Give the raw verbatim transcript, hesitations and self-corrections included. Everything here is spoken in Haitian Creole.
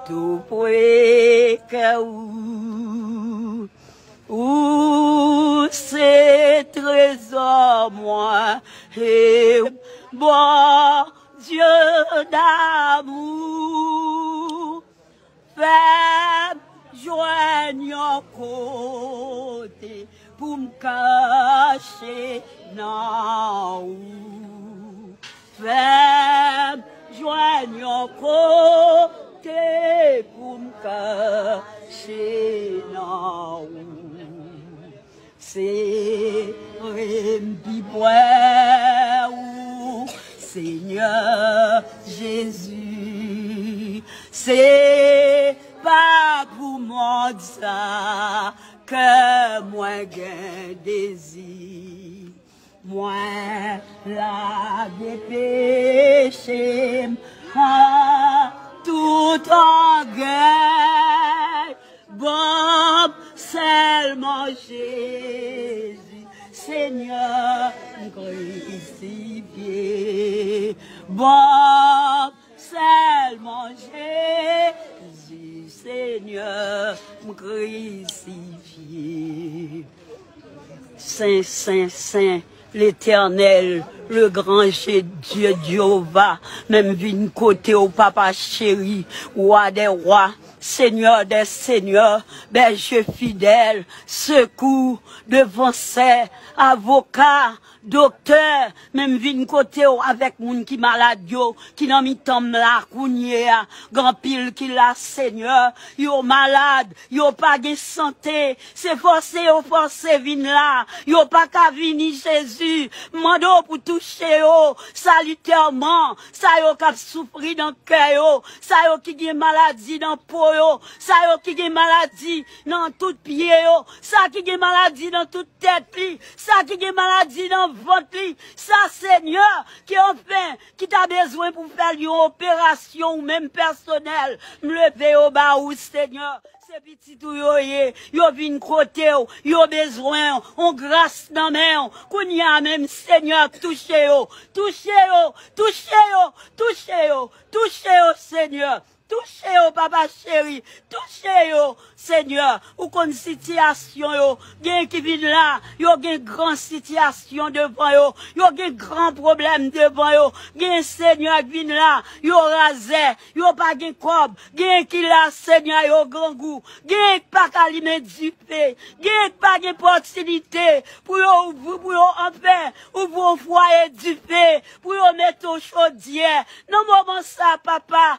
Tou pre kè ou, ou se trezò mwen, e Bondye damou. Fè m jwenn yon kote pou m kache nan ou. Fè m jwenn yon kote pou m kache nan ou. Sere m pi pre ou, Senyè Jezi. Se pa pou mond sa kè mwen gen dezi. Mwen lage peche m ak tout ògèy. Ban m sèlman Jezi, Senyè m krisifye. Ban m sèlman Jezi, Senyè m krisifye. Sen, sen, sen, Letènèl, le gran Dieu, Jewova, men m vin kote w, Papa cheri, Wa dè wa, Senyè dè senyè, Bèje fidèl, Sekou, Defansè, Avoka, Doktè, men m vin kote w avèk moun ki malad yo, ki nan mitan m la kounye a. Gen anpil ki la, Senyè, yo malad, yo pa gen sante. Se fòse yo fòse vin la. Yo pa ka vini, Jezi. M mande w pou touche yo salitèman. Sa yo k ap soufri nan kè yo. Sa yo ki gen maladi nan po yo. Sa yo ki gen maladi nan tout pye yo. Sa ki gen maladi nan tout tèt li. Sa ki gen maladi nan vant li. Sa, Senyè, ki anfen, ki ta bezwen pou fè l yon operasyon ou menm pèsonèl. M leve yo ba ou, Senyè. Se pitit ou yo ye. Yo vin kote w. Yo bezwen yon gras nan men w. Kounye a menm, Senyè, touche yo. Touche yo. Touche yo. Touche yo. Touche yo, Senyè. Touche yo, Papa cheri. Touche yo, Senyè. Ou konn sitiyasyon yo. Gen ki vin la, yo gen gran sitiyasyon devan yo. Yo gen gran pwoblèm devan yo. Gen, Senyè, ki vin la, yo razè. Yo pa gen kòb. Gen ki la, Senyè, yo grangou. Gen ki pa ka limen dife. Gen ki pa gen pòtinite pou yo ouvri, pou yo anfen ouvri yon fwaye dife, pou yo mete yon chodyè. Nan moman sa, Papa,